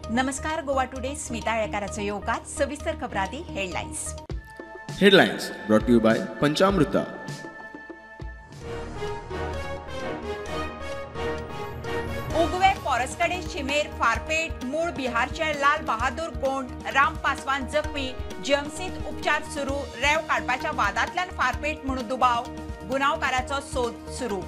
नमस्कार, गोवा टुडे स्मिता आळेकाराचो येवकार. सविस्तर खबरांनी headlines. Headlines brought you by Panchamruta. उगवे फॉरेस्टकडे शिमेर फारपेट, मूळ बिहारचे लाल बहादूर गोंड, राम पासवान जखमी, जीएमसीत उपचार सुरू. रेव काडपाच्या वादांतल्यान फारपेट म्हणून दुबाव, गुन्यांवकाराचो सोद सुरू.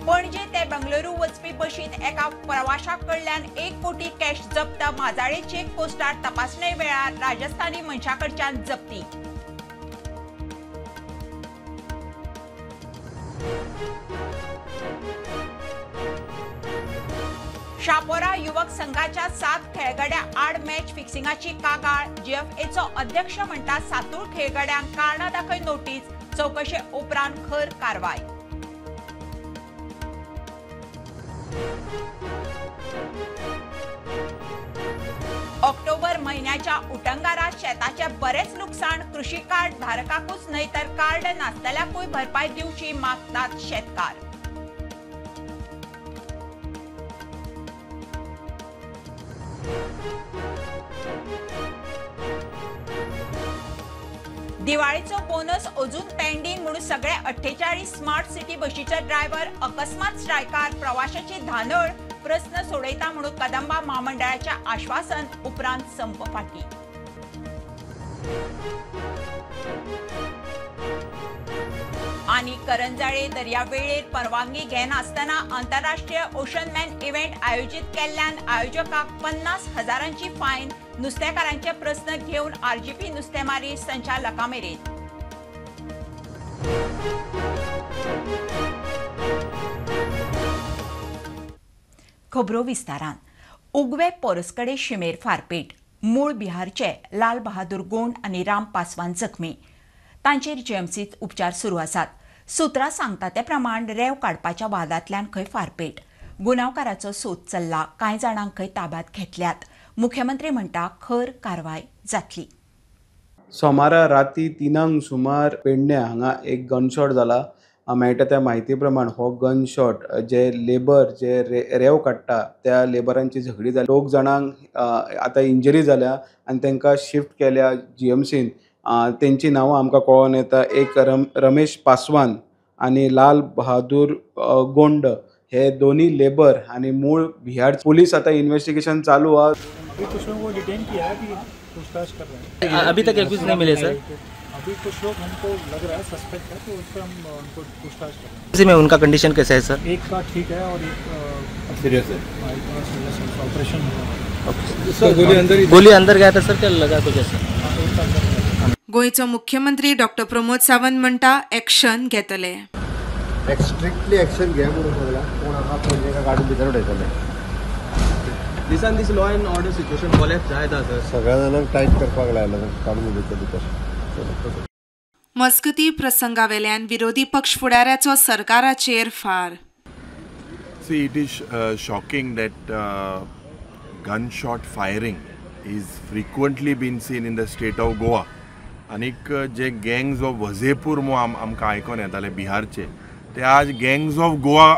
पणजे ते बेंगळुरू वचपी बशींत एका प्रवाशा कडल्यान 1 कोटी कॅश जप्त. माजाळे चेक पोस्टार तपासणे वेळार राजस्थानी मनशा कडच्यान जप्ती. शापोरा युवक संघाच्या 7 खेळगड्या आड मॅच फिक्सिंगाची कागाळ. जीएफएचो अध्यक्ष म्हणटा 7 खेळगड्यांक कारणां दाखय नोटीस, चवकशे उपरांत खर कारवाय. ऑक्टोबर म्हयन्याच्या उटंगारात शेताचे बरेच नुकसान. कृषी कार्ड धारकाकूच न्हय तर कार्ड नासतल्याकूय भरपाय दिवची मागतात शेतकार. दिवाळीचो बोनस अजून पेंडिंग म्हणून सगळे 48 स्मार्ट सिटी बशीचे ड्रायव्हर अकस्मात स्ट्रायकार. प्रवाशाची धानळ, प्रस्न सोडयता म्हणून कदंबा म्हामंडळाच्या आश्वासन उपरांत संप फाटी. आणि करंजाळे दर्यावेळेर परवानगी घेनासतना आंतरराष्ट्रीय ओशनमॅन इव्हेंट आयोजीत केल्ल्यान आयोजकाक 50,000 फायन. नुस्तेकारांचे प्रस्न घेवन आरजीपी नुस्तेमारी संचालका मेरेन. खबरो विस्तारान. उगवे पोरसकडे शिमेर फारपेट, मूळ बिहारचे लाल बहादूर गोंड आनी राम पासवान जखमी. तांचेर जीएमसीत उपचार सुरू आसात. सुत्रां सांगता ते प्रमाण रेव काडपाच्या वादांतल्यान खंय फारपेट. गुन्यांवकाराचो सोद चल्ला. कांय जाणांक खंय ताब्यांत घेतल्यात. मुख्यमंत्री म्हणटा खर कारवाय जातली. सोमारा राती 3 सुमार पेडण्या हांगा एक गनशॉट जाला. मेळटा त्या म्हायती प्रमाण हो गनशॉट जे लेबर जे रेव काडटा त्या लेबरांची झगडी जाली. 2 जाणांक आतां इंजरी जाल्या आनी तांकां शिफ्ट केल्या जीएमसीन. तेंची नांवां आमकां कळोन येता. एक रमेश पासवान आनी लाल बहादूर गोंड हे दोन्ही लेबर आनी मूळ बिहार. पुलीस आतां इन्वेस्टिगेशन चालू आहा. अभी कुछ लोगों को डिटेन किया है, अभी पूछताछ कर रहे हैं. अभी तक एक्यूज नहीं मिले सर. अभी कुछ लोग हमको लग रहा है सस्पेक्ट है, तो उस पर हम उनको पूछताछ कर रहे हैं. इसी में उनका कंडीशन कैसा है सर? एक का ठीक है और एक सीरियस है. ऑपरेशन हुआ सर. गोली अंदर गया था सर, क्या लगा कुछ ऐसा? गोंयचो मुख्यमंत्री डॉक्टर प्रमोद सावंत म्हणटा एक्शन घेतले. स्ट्रिक्टली एक्शन घे म्हणून सांगला. कोण आहा पणजे काडून भितर उडयतले. दिसान दीस law and order situation collapse जायत आसा. सगळ्या जाणांक टायट करपाक लायला, काडून उडयतले भितर. मजगती प्रसंगावेल्यान विरोधी पक्ष फुडाऱ्याचो सरकाराचेर फार. See, it is shocking that gunshot firing is frequently been seen in the state of Goa. आनीक जे गँग्स ऑफ वझेपूर म्हूण आमकां आयकोन येताले बिहारचे, ते आज गँग्स ऑफ गोवा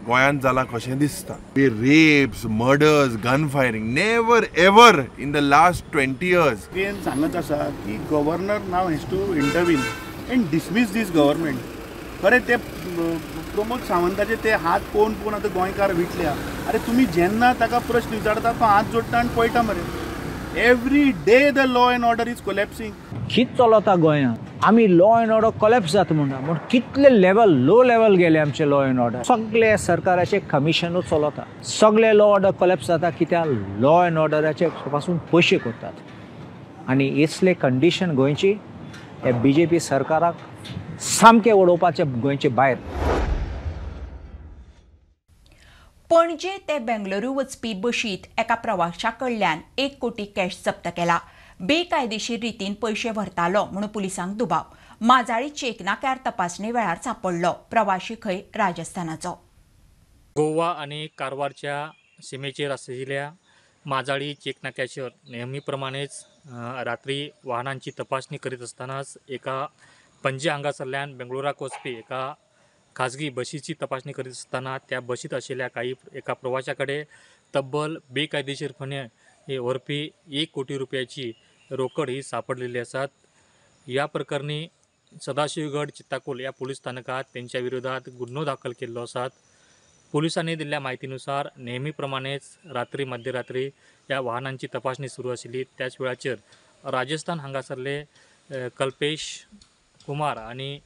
गोंयांत जाला कशें दिसता. Rapes, murders, gun firing never ever in the last 20 years. सांगत आसा की governor now has to intervene and dismiss this government. खरें ते प्रमोद सावंताचे ते हात पळोवन पळोवन आतां गोंयकार विटल्या. अरे तुमी जेन्ना ताका प्रश्न विचारता तो हात जोडटा आनी पळटा मरे. Every day the law and order is collapsing. कित चलता गोंयांत? आमी लॉ एंड ऑर्डर कोलॅप्स जाता म्हणटा, पूण कितले लेवल लो लेवल गेले आमचे लॉ एंड ऑर्डर. सगळे सरकाराचे कमिशनूच चलता. सगळे लॉ ऑर्डर कोलॅप्स जाता कित्याक लॉ एंड ऑर्डराचे पासून पयशे करतात. आनी इसले कंडिशन गोंयची हे बीजेपी सरकाराक सामकें उडोवपाचें गोंयचे भायर. पणजे ते बेंगळुरू वचपी बशींत एका प्रवाशा कडल्यान 1 कोटी कॅश जप्त केला. बेकायदेशीर रितीन पयशे व्हरतालो म्हणून पुलिसांक दुबाव. माजाळी चेक नाक्यार तपासणे वेळार सापडलो. प्रवाशी खंय राजस्थानाचो. गोवा आणि कारवारच्या सीमेचेर आशिल्ल्या माजाळी चेक नाक्याचेर नेहमीप्रमाणेच रात्री वाहनांची तपासणी करीत असतानाच एका पणजे हांगासरल्यान बेंगळुराक वचपी एका खाजगी बशीची तपासणी करीत असताना त्या बशीत आशिल्ल्या काही एका प्रवाशा कडेन तब्बल बेकायदेशीरपणे हे व्हरपी 1 कोटी रुपयाची रोकड ही सापडलेली आसात। या प्रकरणी सदाशिवगड चित्ताकोल या पोलीस स्थानकात त्यांच्या विरोधात गुन्हो दाखल केल्लो आसात। पोलिसांनी दिल्ल्या माहितीनुसार नेहमीप्रमाणेच रात्री मध्यरात्री या वाहनांची तपासणी सुरू आशिल्ली। त्याच वेळाचेर राजस्थान हांगासरले कल्पेश कुमार आणि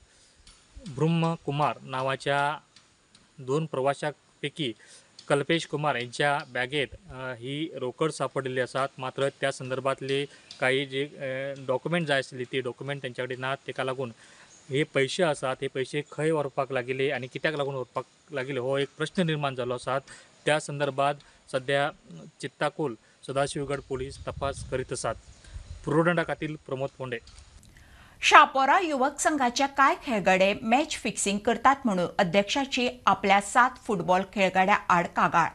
ब्रह्म कुमार नावाच्या 2 प्रवाशांपैकी कल्पेश कुमार यांच्या बॅगेत ही रोकड सापडलेली आसात। मात्र त्या संदर्भातले काही जे डॉक्युमेंट जाय आसली ती डॉक्युमेंट त्यांच्याकडे ना, ताका लागून हे पैसे आसात हे पैसे खंय व्हरपाक लागिल्ले आनी कित्याक लागून व्हरपाक लागिल्ले हो एक प्रश्न निर्माण जाल्लो आसात। त्या संदर्भात सध्या चित्ताकोल सदाशिवगड पोलीस तपास करीत आसात। पुरोदंडा खातीर प्रमोद फोंडे। शापोरा युवक संघाच्या काय खेळगडे मॅच फिक्सिंग करतात म्हणून अध्यक्षाची आपल्या 7 फुटबॉल खेळगड्या आड कागाळ।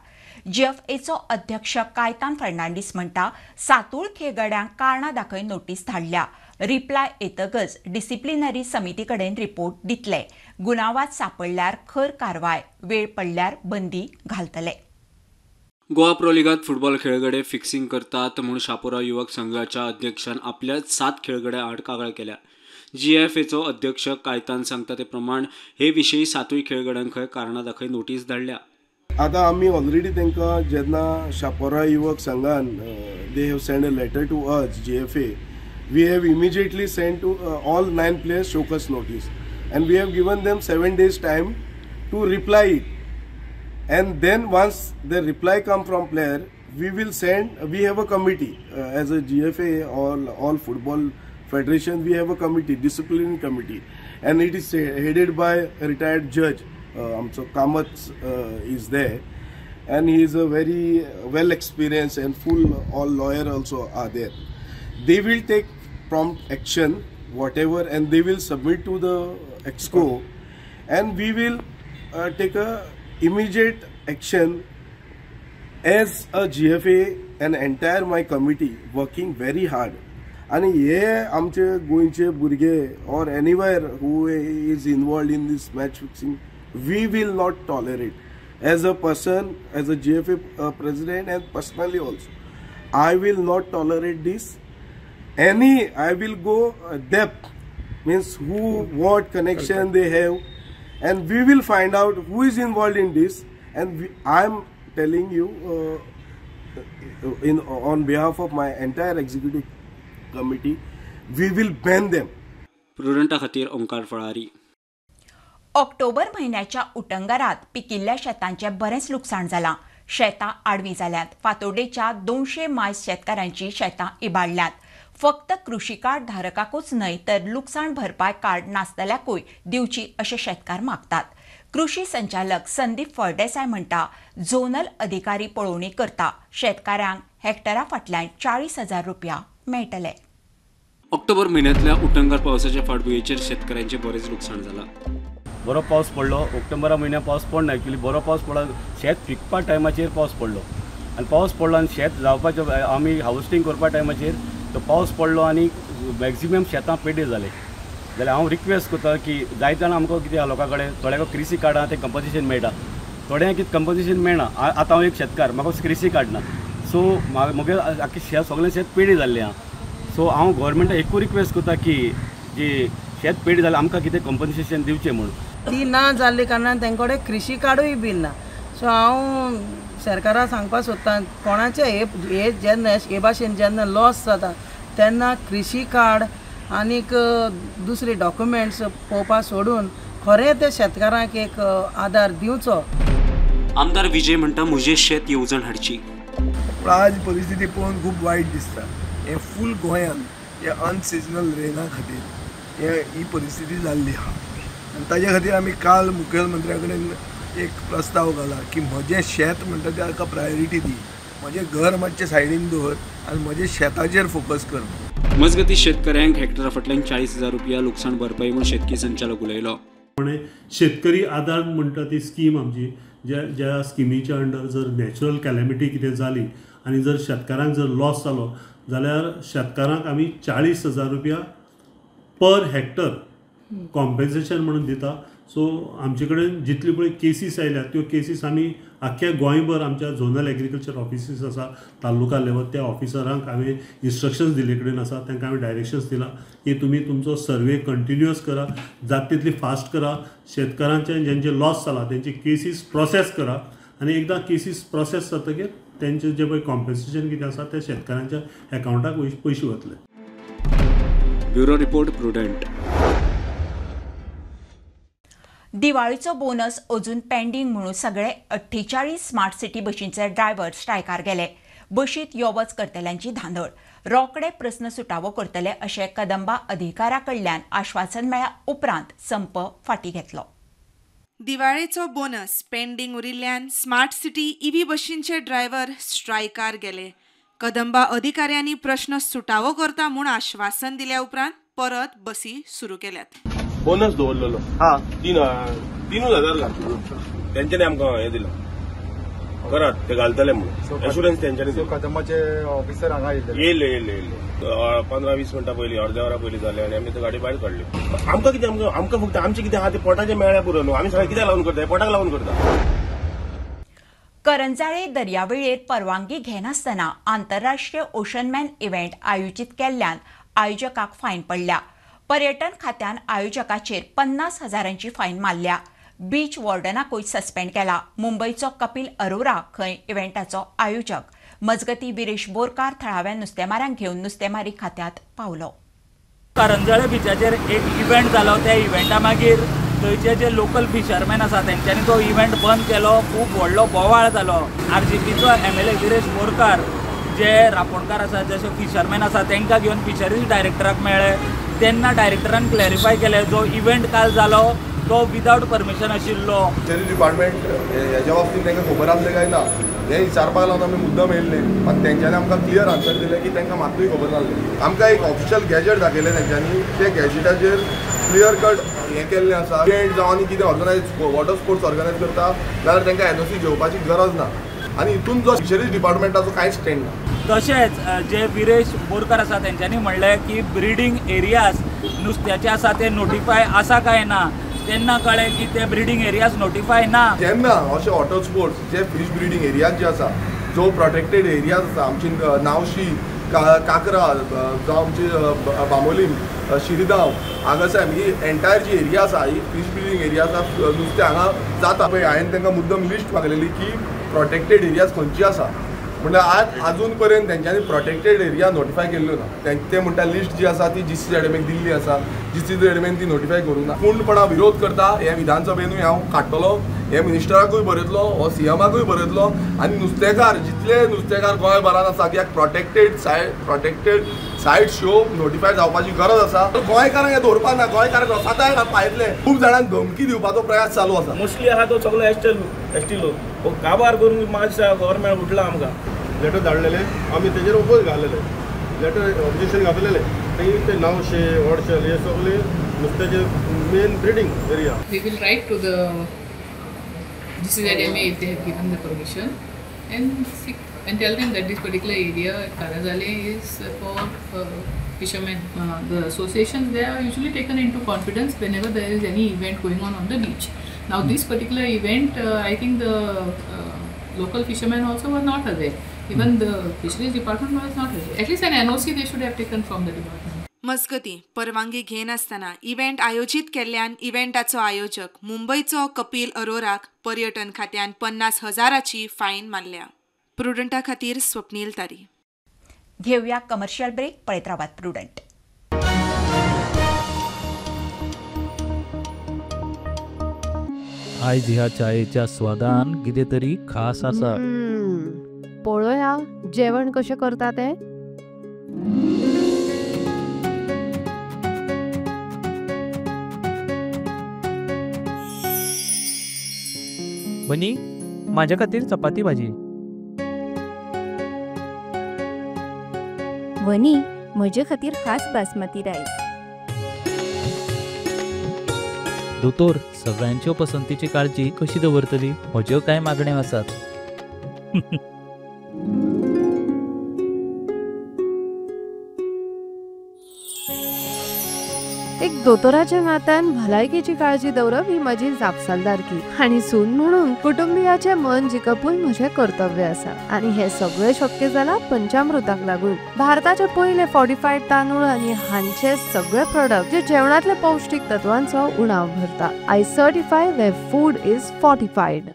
जीएफएचो अध्यक्ष कायतान फर्नांडीस म्हणटा 7 खेळगड्यांक कारणां दाखय नोटीस धाडल्या, रिप्लाय येतकच डिसिप्लिनरी समिती कडेन रिपोर्ट दितले, गुन्यांवात सापडल्यार खर कारवाय, वेळ पडल्यार बंदी घालतले। गोवा प्रो लिगात फुटबॉल खेळगडे फिक्सिंग करतात म्हूण शापोरा युवक संघाच्या अध्यक्षान आपल्या 7 खेळगड्या आड कागाळ केल्या। जीएफएचो अध्यक्ष कायतान सांगता ते प्रमाण हे विशीं 7 खेळगड्यांक खंय कारणां दाखय नोटीस धाडल्या। आतां आमी ऑलरेडी तांकां जेन्ना शापोरा युवक संघान they have send a letter to us GFA, we have immediately send to all 9 players show cause notice and we have given them 7 days time to reply it. And then once the reply come from player, we will send, we have a committee as a GFA, all football federation, we have a committee, discipline committee, and it is headed by a retired judge, so Kamath is there, and he is a very well experienced and full all lawyer also are there. They will take prompt action whatever, and they will submit to the exco, and we will take a immediate action as a GFA and entire my committee working very hard. आणि हे आमचे गोंयचे भुरगे or anywhere who is involved in this match fixing, we will not tolerate. As a person, as a GFA president and personally also, I will not tolerate this. Any, I will go depth, means who, what connection they have, and we will find out who is involved in this. And I am telling you on behalf of my entire executive committee, we will ban them. प्रुडंटा खातीर ओंकार फळारी। ऑक्टोबर म्हयन्याच्या उटंगारात पिकिल्ल्या शेतांचें बरेंच लुकसाण जालां। शेतां आडवी जाल्यांत। फातोडेच्या 200 मायज शेतकारांची शेतां इबाडल्यांत। फक्त कृषी कार्ड धारकाकूच न्हय तर लुकसाण भरपाय कार्ड नासतल्याकूय दिवची अशें शेतकार मागतात। कृषी संचालक संदीप फळदेसाय म्हणटा झोनल अधिकारी पळोवणी करता, शेतकारांक हेक्टरा फाटल्यान 40,000 रुपया मेळटले। ऑक्टोबर म्हयन्यांतल्या उटंगार पावसाच्या फाटभुंयेचेर शेतकऱ्यांचें बरेंच लुकसाण जालां। बरो पावस पडलो, ऑक्टोबरा म्हयन्याक पावस पडना, एक्चुअली बरो पावस पडलो, शेत पिकपा टायमाचेर पावस पडलो आनी पावस पडलो आनी शेत जावपाचें आमी हार्वेस्टींग करपा टायमाचेर तो पावस पडलो आनी मॅक्सिमम शेतां पेड्डे जाले। जाल्यार हांव रिक्वेस्ट करता की जायते जाणां आमकां कितें लोकां कडेन थोड्यांक कृषी कार्डां तें कंपन्सेशन मेळटा, थोड्यांक कितें कंपन्सेशन मेळना। आतां हांव एक शेतकार, म्हाका कृषी कार्ड ना, सो म्हगे आख्खें शेत सगळें शेत पेड्डे जाल्लें आहा। सो हांव गोवोरमेंटाक एकूय रिक्वेस्ट करता की जी शेत पेड जाल्यार आमकां कितें कंपन्सेशन दिवचें म्हूण। ती ना जाल्ली कारणान तेंचे कडेन कृषी कार्डूय बीन ना। सो हांव सरकाराक सांगपाक सोदतां, कोणाचें हे जेन्ना हे भाशेन जेन्ना लॉस जाता तेन्ना कृषी कार्ड आनीक दुसरे डॉक्युमेंट्स पळोवपा सोडून खरें ते शेतकारांक एक आदार दिवचो। आमदार विजय म्हणटा म्हजें शेत येवजण हाडची। पूण आज परिस्थिती पळोवन खूब वायट दिसता। हें फूल गोंयांत हे अनसिजनल रेना खातीर हे ही परिस्थिती जाल्ली आहा आनी ताजे खातीर आमी काल मुखेलमंत्र्या कडेन एक प्रस्ताव घाला की म्हजें शेत म्हणटा ताका प्रायोरिटी दी, म्हजें घर मातशें सायडीन दवर आनी म्हजें शेताचेर फोकस कर। मजगती शेतकऱ्यांक हेक्टरा फाटल्यान 40,000 रुपया लुकसाण भरपाई म्हूण शेतकी संचालक उलयलो। शेतकरी आदार म्हणटा ती स्कीम आमची, ज्या स्किमीच्या अंडर जर नॅचरल कॅलॅमिटी कितें जाली आनी जर शेतकारांक जर लॉस जालो जाल्यार शेतकारांक आमी 40,000 रुपया पर हेक्टर कॉम्पेन्सेशन म्हणून दिता. सो आमचे कडेन जितली पळय केसीस आयल्या त्यो केसीस आमी आख्ख्या गोंयभर आमच्या झोनल एग्रीकल्चर ऑफिसीस आसा तालुका लेवल त्या ऑफिसरांक हांवें इन्स्ट्रक्शन्स दिल्ले कडेन आसा, तांकां हांवें डायरेक्शन्स दिला की तुमी तुमचो सर्वे कंटिन्युअस करा, जाता तितली फास्ट करा, शेतकारांचे जेंचे लॉस जाला तेंची केसीस प्रोसेस करा आनी एकदां केसीस प्रोसेस जातकीर तेंचे जे पळय कॉम्पेन्सेशन कितें आसा ते शेतकारांच्या एकावंटाक पयशे वतले. Bureau report, Prudent. दिवाळीचो बोनस अजून पेंडींग म्हणून सगळे 48 स्मार्ट सिटी बशींचे ड्रायव्हर स्ट्रायकार गेले. बशीत यो वच करतल्यांची धांदळ. रोकडे प्रस्न सुटावो करतले अशें कदंबा अधिकाऱ्या कडल्यान आश्वासन मेळ्ळ्या उपरांत संप फाटीं घेतलो. दिवाळेचो बोनस पेंडींग उरिल्ल्यान स्मार्ट सिटी ईव्ही बशींचे ड्रायव्हर स्ट्रायकार गेले. कदंबा अधिकाऱ्यांनी प्रश्न सुटावो करता म्हूण आश्वासन दिल्या उपरांत परत बसी सुरू केल्यात. बोनस दवरलेलो हा 3,000 घातलो तेंच्यांनी आमकां हें दिलां करात ते घालतले म्हणून एश्युरन्स तेंच्यांनी. कदंबाचे ऑफिसर हांगा येयल्ले येयले येयले येयले 15-20 मिनटां पयलीं, अर्द्या वरा पयलीं जाले आनी आमी गाडी भायर काडली. आमकां कितें आमकां फक्त आमचें कितें आहा तें पोटाचें मेळ्ळ्यार पुरो न्हू, आमी सगळें कित्याक लावन करता, पोटाक लावन करता. करंजाळे दर्यावेळेर परवानगी घेनासतना आंतरराष्ट्रीय ओशनमॅन इव्हेंट आयोजीत केल्ल्यान आयोजकाक फायन पडल्या. पर्यटन खात्यान आयोजकाचेर 50,000 फायन मारल्या. बीच वॉर्डनाकूय सस्पेंड केला. मुंबयचो कपिल अरोरा खंय इव्हेंटाचो आयोजक. मजगती विरेश बोरकार थळाव्या नुस्तेमाऱ्यांक घेवन नुस्तेमारी खात्यांत पावलो. करंजाळे बिचाचेर एक इव्हेंट जालो, त्या इव्हेंटा मागीर थंयचे जे लोकल फिशरमॅन आसा तेंच्यांनी तो इव्हेंट बंद केलो. खूब व्हडलो बोवाळ जालो. आरजीपीचो MLA Viresh Borkar जे रापोणकार आसा, जशे फिशरमॅन आसा तांकां घेवन फिशरीज डायरेक्टराक मेळ्ळे. तेन्ना डायरेक्टरान क्लॅरिफाय केलें जो इव्हेंट काल जालो तो विदावट परमिशन आशिल्लो. फिशरीज डिपार्टमेंट हेज्या बाबतींत तांकां खबर आसलें काय ना हें विचारपाक लागून आमी मुद्दम येयल्ले, मात तेंच्यांनी आमकां क्लियर आन्सर दिलें की तांकां मात्तूय खबर नासलें. आमकां एक ऑफिशियल गॅजेट दाखयलें तेंच्यांनी, त्या गॅजेटाचेर क्लियर कट हें केल्लें आसा. इव्हेंट जावं आनी कितें ऑर्गनायज वॉटर स्पोर्ट्स ऑर्गनायज करता जाल्यार तांकां NOC घेवपाची गरज ना आनी हितून जो फिशरीज डिपार्टमेंटाचो कांयच स्टँड ना. तशेंच जे विरेश बोरकार आसा तेंच्यांनी म्हणलें की ब्रिडींग एरियाज नुस्त्याचे आसा ते नोटिफाय आसा काय ना, तेन्ना कळ्ळें की ते ब्रिडींग एरियाज नोटिफाय ना. जेन्ना अशे वॉटर स्पोर्ट्स जे फिश ब्रिडींग एरियाज जे आसा, जो प्रोटेक्टेड एरियाज आसा, आमची नावशी, काकरा जावं आमची बांबोलीम, शिरगांव, आगासाम ही एंटायर जी एरिया आसा ही फिश ब्रिडींग एरिया आसा. नुस्तें हांगा जाता. पळय हांवें तांकां मुद्दम लिस्ट मागलेली की प्रोटेक्टेड एरियाज खंयची आसा, म्हणल्यार आज अजून पर्यंत तेंच्यांनी प्रोटेक्टेड एरिया नोटिफाय केल्ल्यो ना. ते म्हणटा लिस्ट जी आसा ती GCZMA दिल्ली आसा, GCZMA ती नोटिफाय करूंक ना. पूर्णपणा विरोध करता. हे विधानसभेनूय हांव काडटलो, हे मिनिस्टराकूय बरयतलो, हो CMाकूय बरयतलो आनी नुस्तेकार जितले नुस्तेकार गोंयभरान आसा कित्याक प्रोटेक्टेड सायट शो नोटिफाय जावपाची गरज आसा. गोंयकारांक हें दवरपाक ना, गोंयकारांक रोसाताय पायतले. खूब जाणांक धमकी दिवपाचो प्रयास चालू आसा. मोस्टली आहा तो सगळो एसटी लोक काबार करून मातशा गव्हर्मेंट उठला. आमकां लेटर धाडलेले आमी तेजेर ओपोज घालेले, लेटर ऑब्जेक्शन घातलेले. मागीर ते नावशे वडशेल हे सगळे नुस्त्याचे main breeding area. We will write to the GCZMA if they have given the permission and seek and tell them that this particular area Karanzalem is for fishermen. The associations, they are usually taken into confidence whenever there is any event going on the beach. Now this particular event, I think the local fishermen also were not aware. Even the fisheries department was not aware. At least an NOC they should have taken from the department. मजगती परवानगी घेनासतना event आयोजीत केल्ल्यान इव्हेंटाचो आयोजक मुंबयचो कपिल अरोराक पर्यटन खात्यान 50,000 fine मारल्या. प्रुडंटा खातीर स्वप्नील तारी. घेऊया कमर्शियल ब्रेक. पळयत रावात प्रुडंट. आयज ह्या चायेच्या स्वादान कितें तरी खास आसा. पळोवया जेवण कशें करता तें. बनी, माझ्या खातीर चपाती भाजी. वनी, म्हजे खातीर खास बासमती रायस. दोतोर, सगळ्यांच्यो पसंतीची काळजी कशी दवरतली? म्हज्यो कांय मागण्यो आसात. एक दोतोराच्या नात्यान भलायकेची काळजी दवरप ही म्हजी जापसालदारकी आनी सून म्हणून कुटुंबियाचें मन जिखपूय म्हजें कर्तव्य आसा आनी हें सगळें शक्य जालां पंचामृताक लागून. भारताचे पयले फॉर्टिफायड तांदूळ आनी हांचे सगळे प्रोडक्ट जे जेवणांतले पौष्टीक तत्वांचो उणाव भरता. I certify where food is fortified.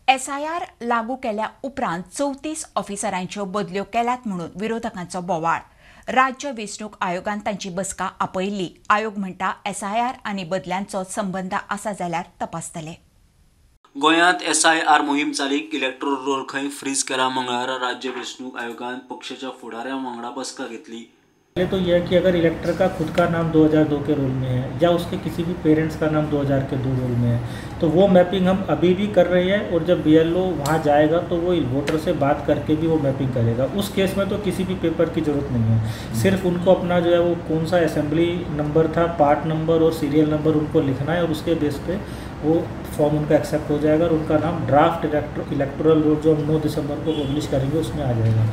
SIR लागू केल्या उपरांत 34 ऑफिसरांच्यो बदल्यो केल्यात म्हणून विरोधकांचो बोवाळ. राज्य वेंचणूक आयोगान तांची बसका आपयिल्ली. आयोग म्हणटा एसआयआर आनी बदल्यांचो संबंद आसा जाल्यार तपासतले. गोंयांत एसआयआर मोहीम चालीक इलेक्ट्रोल रोल खंय फ्रीज केला. मंगळारा राज्य वेंचणूक आयोगान पक्षाच्या फुडाऱ्यां वांगडा बसका घेतली. पहले तो यह कि अगर इलेक्टर का खुद का नाम 2002 के रोल में है या उसके किसी भी पेरेंट्स का नाम 2002 रोल में है तो वो मैपिंग हम अभी भी कर रहे हैं और जब बीएलओ वहाँ जाएगा तो वो वोटर से बात करके भी वो मैपिंग करेगा. उस केस में तो किसी भी पेपर की ज़रूरत नहीं है, सिर्फ उनको अपना जो है वो कौन सा असेंबली नंबर था, पार्ट नंबर और सीरियल नंबर उनको लिखना है और उसके बेस पर वो फॉर्म उनका एक्सेप्ट हो जाएगा और उनका नाम ड्राफ्ट इलेक्टोरल रोल जो हम 9 दिसंबर को पब्लिश करेंगे उसमें आ जाएगा.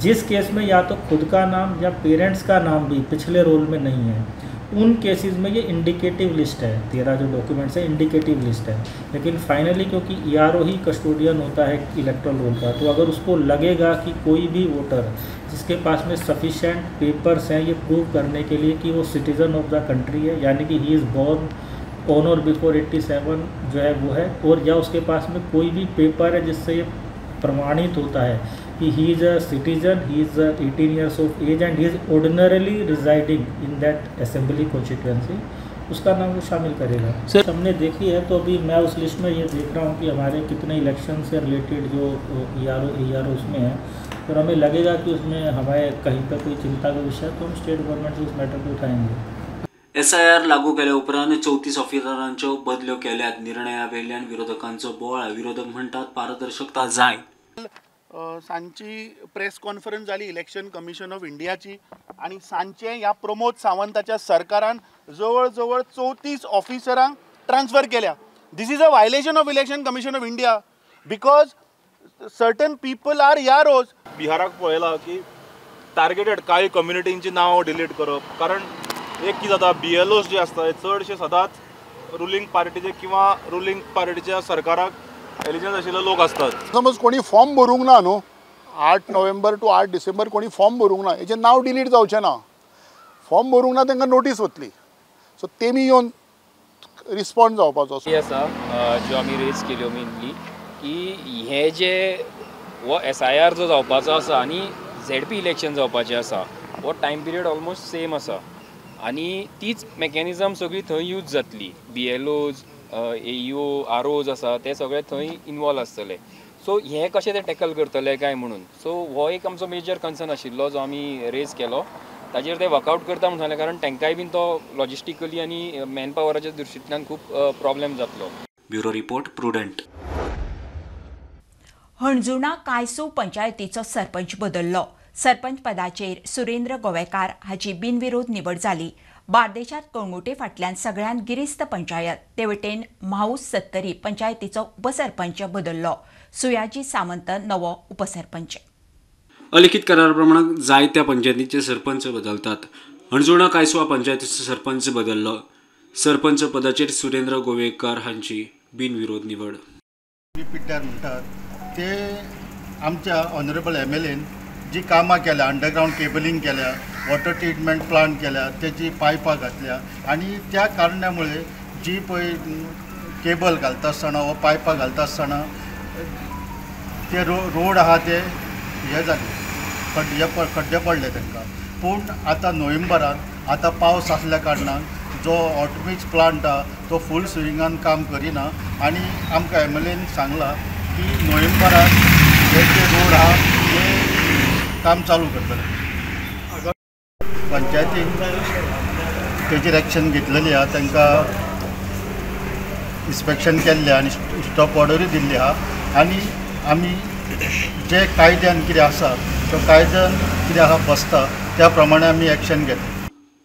जिस केस में या तो खुद का नाम या पेरेंट्स का नाम भी पिछले रोल में नहीं है उन केसेस में ये इंडिकेटिव लिस्ट है, 13 जो डॉक्यूमेंट्स है इंडिकेटिव लिस्ट है. लेकिन फाइनली क्योंकि ईआरओ ही कस्टोडियन होता है इलेक्ट्रल रोल का, तो अगर उसको लगेगा कि कोई भी वोटर जिसके पास में सफिशेंट पेपर्स हैं ये प्रूव करने के लिए कि वो सिटीज़न ऑफ the country है, यानी कि he is born on Aur before 87 जो है वो है, और या उसके पास में कोई भी पेपर है जिससे ये प्रमाणित होता है कि he is a citizen, he is 18 years of age and he is ordinarily residing in that assembly constituency, उसका नाम वो शामिल करेगा. सर हमने देखी है तो अभी मैं उस लिस्ट में ये देख रहा हूँ कि हमारे कितने इलेक्शन से रिलेटेड जो ईआरओ उसमें है और हमें लगेगा कि उसमें हमारे कहीं पर कोई चिंता का विषय है तो हम स्टेट गवर्नमेंट से उस मैटर को उठाएंगे. एसआयआर लागू केल्या उपरांत 34 ऑफिसरांच्यो बदल्यो केल्यात. निर्णया वेल्यान विरोधकांचो बोवाळ. विरोधक म्हणटात पारदर्शकता जाय. सांजची प्रेस कॉन्फरन्स जाली इलेक्शन कमिशन ऑफ इंडियाची आनी सांजचे ह्या प्रमोद सावंताच्या सरकारान जवळ जवळ 34 ऑफिसरांक ट्रान्सफर केल्या. This is a violation of Election Commission of India because certain people are EROs. बिहाराक पळयलां की टार्गेटेड कांय कम्युनिटींची नांवां डिलीट करप, कारण एक कितें जाता बीएलओस जे आसता हे चडशे सदांच रुलींग पार्टीचे किंवा रुलींग पार्टीच्या सरकाराक एलिजन्स आशिल्ले लोक आसतात. समज कोणी फॉर्म भरूंक ना न्हू 8 नोव्हेंबर टू 8 डिसेंबर कोणी फॉर्म भरूंक ना हेजें नांव डिलीट जावचें ना. फॉर्म भरूंक ना तांकां नोटीस वतली, सो तेमी येवन रिस्पॉन्ड जावपाचो. आसा ज्यो आमी रेज केल्यो मेनली की हे जे हो एसआयआर जो जावपाचो आसा आनी झेडपी इलेक्शन जावपाचें आसा हो टायम पिरियड ऑलमोस्ट सेम आसा आनी तीच मॅकॅनिजम सगळी थंय यूज जातली. बीएलओज, एईओ, आरओज आसा ते सगळे थंय इनवॉल्व आसतले. सो हें कशें ते टॅकल करतले काय म्हणून सो हो एक आमचो मेजर कन्सर्न आशिल्लो जो आमी रेज केलो. ताजेर ते वर्कआवट करता म्हूण सांगलें कारण तांकांय बीन तो लॉजिस्टिकली आनी मॅन पावराच्या दृश्टींतल्यान खूब प्रॉब्लेम जातलो. Bureau report, Prudent. हणजुणा कायसू पंचायतीचो सरपंच बदल्लो. सरपंच पदाचेर सुरेंद्र गोवेकार हाची बिनविरोध निवड जाली. बार्देशांत कळंगुटे फाटल्यान सगळ्यान गिरेस्त पंचायत, ते वटेन म्हाऊस सत्तरी पंचायतीचो उपसरपंच बदल्लो. सुयाजी सामंत नवो उपसरपंच. अलिखित करारा प्रमाण जायत्या पंचायतींचे सरपंच बदलतात. हणजुणा कायसुआ पंचायतीचो सरपंच बदल्लो. सरपंच पदाचेर सुरेंद्र गोवेकार हांची बिनविरोध निवड. पिड्ड्यार म्हणटात ते आमच्या ऑनरेबल एमएलएन जी कामां केल्या, अंडरग्रावंड केबलिंग केल्या, वॉटर ट्रिटमेंट प्लांट केल्या, तेजी पायपां घातल्या आनी त्या कारणामुळे जी पळय केबल घालता आसतना वा पायपां घालता आसतना ते रोड आहा ते हे जाले, खड्डे पडले तांकां. पूण आतां नोव्हेंबरान आतां पावस आसल्या कारणान जो ऑटोमिक्स प्लांट आहा तो फूल स्विंगान काम करिना आनी आमकां एमएलएन सांगलां की नोव्हेंबरान हे जे रोड आहा ते काम चालू करतले. पंचायतीन तेजेर एक्शन घेतलेली आहा, तांकां इन्स्पेक्शन केल्लें आनी स्टॉप ऑर्डरूय दिल्ली आहा आनी आमी जे कायद्यान कितें आसा तो कायद्यान कितें आहा बसता त्या प्रमाणे आमी एक्शन घेतले.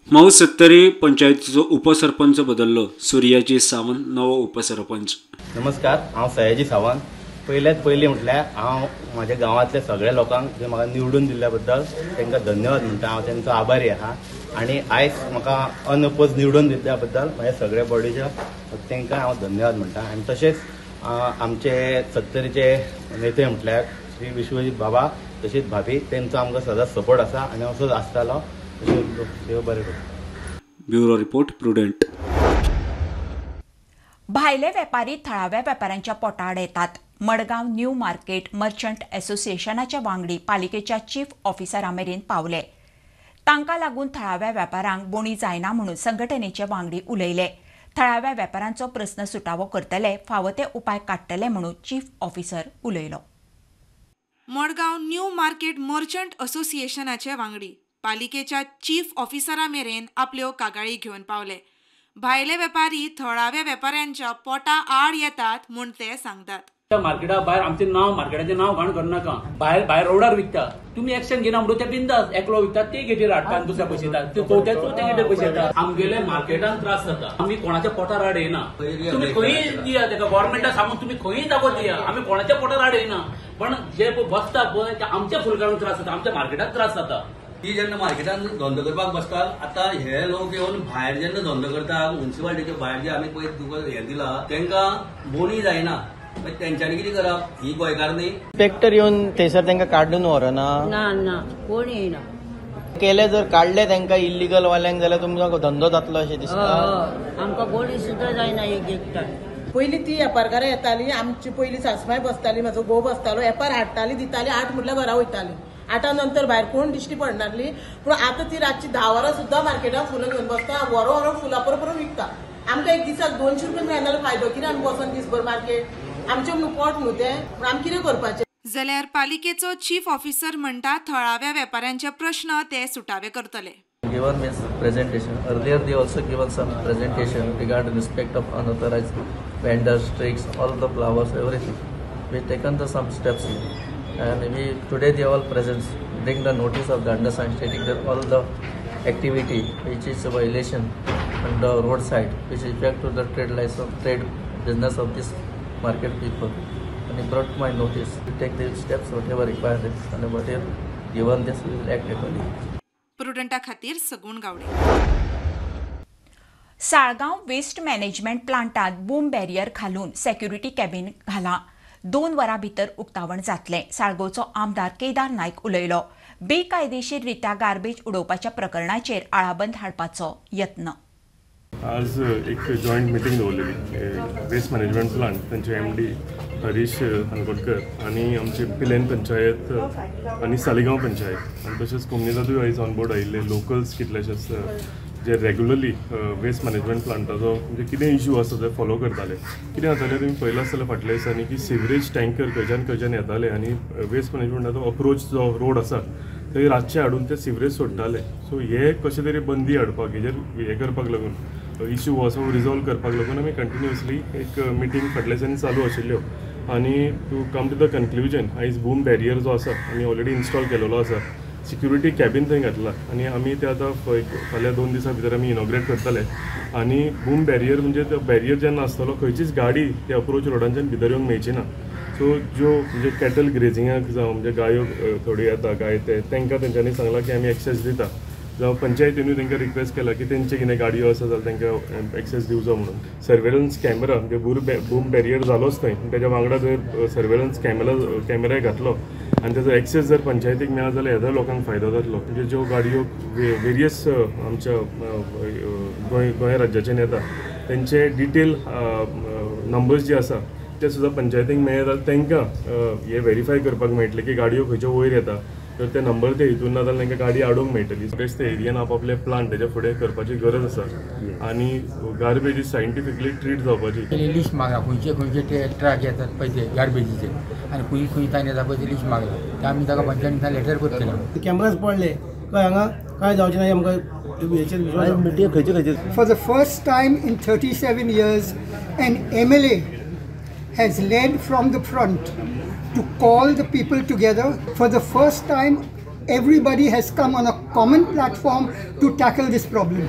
म्हाऊस सत्तरी पंचायतीचो उपसरपंच बदल्लो. सुर्याजी सावंत नवो उपसरपंच. नमस्कार, हांव सयाजी सावंत. पयल्यात पयलीं म्हटल्यार हांव म्हाज्या गांवांतल्या सगळ्या लोकांक जे म्हाका निवडून दिल्ल्या बद्दल तांकां धन्यवाद म्हणटा. हांव तांचो आभारी आहा आनी आयज म्हाका अनअपोज निवडून दिल्ल्या बद्दल म्हाज्या सगळ्या बॉडीच्या तांकां हांव धन्यवाद म्हणटा. आनी तशेंच आमचे सत्तरीचे नेते म्हटल्यार श्री विश्वजीत बाबा तशीच भाभी तांचो आमकां सदांच सपोर्ट आसा आनी असोच आसतालो. तशें देव बरें करूं. Bureau report, Prudent. भायले वेपारी थळाव्या वेपाऱ्यांच्या पोटाआड येतात. मडगांव न्यू मार्केट मर्चंट असोसिएशनाचे वांगडी पालिकेच्या चीफ ऑफिसरा मेरेन पावले. तांकां लागून थळाव्या वेपाऱ्यांक बोणी जायना म्हणून संघटनेचे वांगडी उलयले. थळाव्या वेपाऱ्यांचो प्रस्न सुटावो करतले, फावो ते उपाय काडटले म्हणून चीफ ऑफिसर उलयलो. मडगांव न्यू मार्केट मर्चंट असोसिएशनाचे वांगडी पालिकेच्या चीफ ऑफिसरा मेरेन आपल्यो कागाळी घेवन पावले. भायले वेपारी थळाव्या वेपाऱ्यांच्या पोटा आड येतात म्हूण ते सांगतात. मार्केटा भायर आमचें नांव, मार्केटाचें नांव घाण करनाका. भायर भायर रोडार विकता, तुमी एक्शन घेना म्हणून ते बिंदास एकलो विकतात, ते गेटीर हाडटा आनी दुसऱ्या पयशे येतात, ते चवथ्या चवथ्या गेटीर पयशे येतात. आमगेले मार्केटान त्रास जाता. आमी कोणाच्या पोटार आड येना. तुमी खंयी दिया तेका, गव्हर्मेंटाक सांगून तुमी खंयी जागो दिया, आमी कोणाच्या पोटार आड येना. पण जे बसता पळय ते आमच्या फुलकारांक त्रास जाता, आमच्या मार्केटाक त्रास जाता. ती जेन्ना मार्केटान धंदो करपाक बसतात, आतां हे लोक येवन भायर जेन्ना धंदो करता, म्युनिसिपालिटीच्या भायर जे आमी पळय तुका हें दिला तांकां बोणी जायना, तेंच्यांनी कितें करप? ही गोंयकार न्ही. इन्स्पेक्टर येवन थंयसर तांकां काडून व्हरना. ना ना, कोण येयना. केले जर काडले तांकां इल्लिगल वाल्यांक जाल्यार तुमकां धंदो जातलो अशें दिसता. आमकां बोणी सुद्दां जायना एक एकटा. पयलीं ती वेपारकारां येताली, आमची पयलीं सासमाय बसताली, म्हाजो घोव बसतालो, वेपार हाडटाली दिताली, 8 म्हटल्यार घरा वयताली. 8 नंतर भायर कोण दिश्टी पडनासली. पूण आतां ती रातची 10 वरां सुद्दां मार्केटान फुलां घेवन बसता, व्हरो व्हरो फुलां परत परत विकता. आमकां एक दिसाक 200 रुपया मेळना जाल्यार फायदो कितें? आमी बसोन दिसभर मार्केट आमचें म्हणून पोट न्हू तें, पूण आमी कितें करपाचें? जाल्यार पालिकेचो चीफ ऑफिसर म्हणटा थळाव्या वेपाऱ्यांचे प्रश्न ते सुटावे करतले. Given means presentation. Earlier they also given some presentation regarding respect of unauthorized vendors, tricks, all the flowers, everything. We taken the some steps and we today they all present bring the notice of the undersigned stating that all the activity which is a violation on the roadside, which is effect to the trade license, trade business of this market people. And he brought my notice to take the steps whatever required and whatever given this we will act accordingly. प्रुडंटा खातीर Sagun Gawde. Saligao waste management प्लांटात boom barrier घालून security cabin घाला. 2 वरां भितर उक्तावण जातलें. साळगांवचो आमदार केदार नायक उलयलो. बेकायदेशीर रित्या गार्बेज उडोवपाच्या प्रकरणाचेर आळाबंद हाडपाचो यत्न. आज एक जॉयंट मिटींग दवरलेली वेस्ट मॅनेजमेंट प्लांट तांचे MD Harish Hankodkar आनी आमचे पिलेन पंचायत आनी सालिगांव पंचायत आनी तशेंच कोमनिदादूय आयज ऑन बोर्ड आयिल्ले लोकल्स कितलेशेच जे रेगुलरली वेस्ट मॅनेजमेंट प्लांटाचो म्हणजे कितें इश्यू आसा ते फॉलो करताले. कितें जातालें तुमी पळयलां आसतलें फाटल्या दिसांनी की सिवरेज टँकर खंयच्यान खंयच्यान येताले आनी वेस्ट मॅनेजमेंटाचो अप्रोच जो रोड आसा थंय रातचे हाडून ते सिवरेज सोडटाले. सो हे कशें तरी बंदी हाडपाक हेजेर हें करपाक लागून इश्यू हो आसा रिजॉल्व करपाक लागून आमी कंटिन्युअसली एक मिटींग फाटल्या दिसांनी चालू आशिल्ल्यो आनी to come to the conclusion आयज बूम बॅरियर जो आसा आमी ऑलरेडी इन्स्टॉल केलेलो आसा, सिक्युरिटी कॅबीन थंय घातला आनी आमी ते आतां फाल्यां 2 दिसां भितर आमी इनॉग्रेट करतले. आनी बूम बॅरियर म्हणजे तो बॅरियर जेन्ना आसतलो खंयचीच गाडी ते अप्रोच रोडांच्यान भितर येवंक मेळची ना. सो ज्यो म्हणजे कॅटल ग्रेजिंगाक जावं म्हणजे गायो थोड्यो येता गाय ते तांकां तेंच्यांनी सांगलां की आमी एक्सेस दिता, जावं पंचायतीनूय तांकां रिक्वेस्ट केला की तेंचे कितें गाडयो आसा जाल्यार तांकां एक्सेस दिवचो म्हणून. सर्वेलन्स कॅमेरा म्हणजे बूम बॅरियर जालोच थंय तेज्या वांगडा जर सर्वेलन्स कॅमेराय घातलो आनी तेजो एक्सेस जर पंचायतीक मेळत जाल्यार हेजो लोकांक फायदो जातलो. म्हणजे ज्यो गाडयो वेरियस आमच्या गोंय राज्याच्यान येता तेंचे डिटेल नंबर्स जे आसा ते सुद्दां पंचायतीक मेळ्ळे जाल्यार तांकां हे वेरीफाय करपाक मेळटलें की गाडयो खंयच्यो वयर येता, तर ते नंबर ते हितून ना जाल्यार तांकां गाडी आडोवंक मेळटली. सगळेच ते एरियान आपआपले प्लांट तेच्या फुडें करपाची गरज आसा आनी गार्बेज सायंटिफिकली ट्रीट जावपाची. लिस्ट मागला खंयचे खंयचे ते ट्रक येतात पळय ते गार्बेजीचे आनी खंय खंय तांणी येता पळय ते लिस्ट मागला, ते आमी ताका पंचायतीन लेटर करतले. कॅमेराज पडले काय हांगा काय जावचें ना आमकां. For the first time in 37 years, an MLA has led from the front to call the people together. For the first time, everybody has come on a common platform to tackle this problem.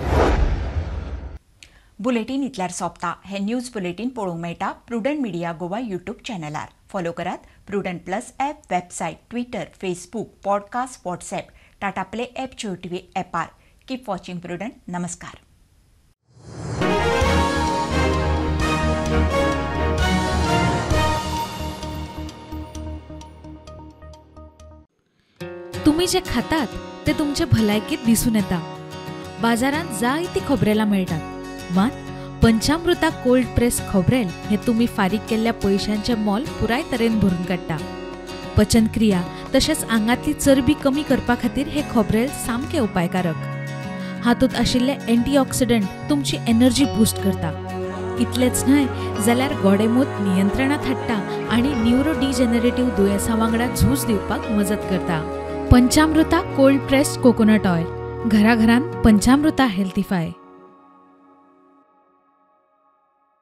Bulletin इतल्यार सोंपता. हे news bulletin पळोवंक मेळटा Prudent media Goa YouTube चॅनलार. Follow करात Prudent plus app, website, Twitter, Facebook, podcast, WhatsApp, Tata play app, Jio TV ॲपार. Keep watching prudent. नमस्कार. तुम्ही जे खातात ते तुमचे भलायकेत दिसून येता. बाजारांत जायती खोबरेलां मेळटात, मात पंचामृता कोल्ड प्रेस खोबरेल हे तुमी फारीक केल्ल्या पयशांचें मोल पुराय तरेन भरून काडटा. पचनक्रिया तशेंच आंगांतली चरबी कमी करपा खातीर हे खोबरेल सामकें उपायकारक. हातूंत आशिल्ले एंटीऑक्सिडंट तुमची एनर्जी बूस्ट करता. इतलेंच न्हय जाल्यार गोडेंमूत नियंत्रणांत हाडटा आनी न्युरो डिजनरेटिव्ह दुयेंसां वांगडा झूज दिवपाक मजत करता. Panchamrita cold pressed coconut oil, घराघरांत पंचामृता हेल्थीफाय.